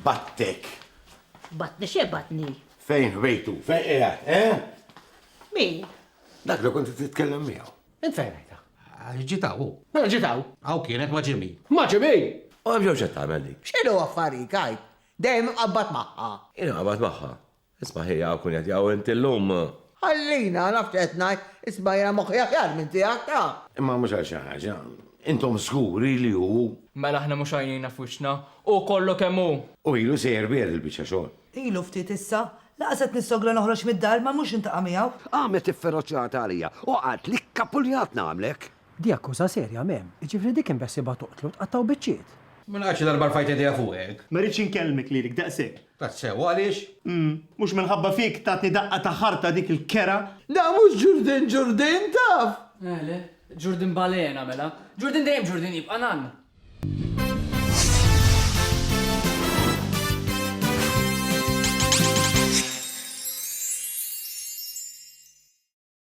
Battek. Batni x'e batni? Fejn ħbejtu? Fejn qiegħed, eh? Min? Dak li kont titkellem miegħu. Int fejn rajtha? Ġiet hawn hu. Mela ġiet hawn? Hawn kienet ma' Jimmy. Ma' Jimmy? U hemm ġew x'qed tagħmel dik? X'inhu affarik, għid? Dejjem imqabbad magħha. Jien imqabbad magħha. Isma' ħija hawn kun qed jgħu inti llum. Ħallina, naf x'qed ngħid. Isma' jiena moħħi aħjar minn tiegħek, taf. Imma mhux għal xi ħaġa. Intom żguri li hu? Mela aħna mhux għajnejna f'wiċċna. Hu kollu kemm hu! U ilu sejjer biha dil-biċċa xogħol. Ilu ftit issa. Lanqas qed nissogra noħroġ mid-dar ma mhux niltaqa' miegħu. Qamet ifferoċjata għalija u qaltli kkapuljat nagħmlek. Di akkuża serja, Mem. Jiġifieri dik imbessibha toqtlu, tqattgħu biċċiet. Ma naqgħadx xi darba rfajt idejja fuqek. Ma rridx inkellmek lilek daqshekk. Tassew, u għaliex? Umm, mhux minħabba fik tatni daqqa ta' ħarta dik il-kerha. Da mhux ġurdien ġurdien taf! Eh le, ġurdien balena mela. Ġurdien dejjem ġurdien jibqa' nann.